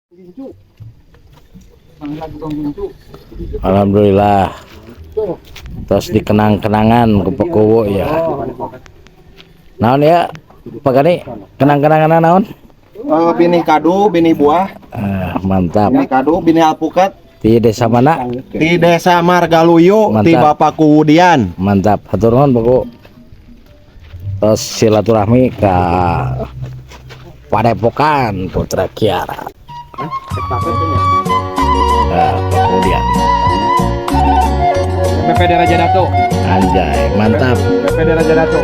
Gincu. Tukang gincu. Alhamdulillah. Terus dikenang-kenangan ku Pak Kuwu ya. Naon ya? Pak Gani, kenang-kenangan naon? Eh, binih kadu, binih buah, Ah, mantap. Binih kadu, binih alpukat. Di desa mana? Di Desa Margaluyu, di Mantap. Bapak Kuwudian. Mantap. Hatur nuhun, Pak Kuwu. Terus silaturahmi ke Padepokan Putra Kiara. Nah, Pak Kuwudian. BPD Raja Dato. Anjay, mantap. BPD Raja Dato.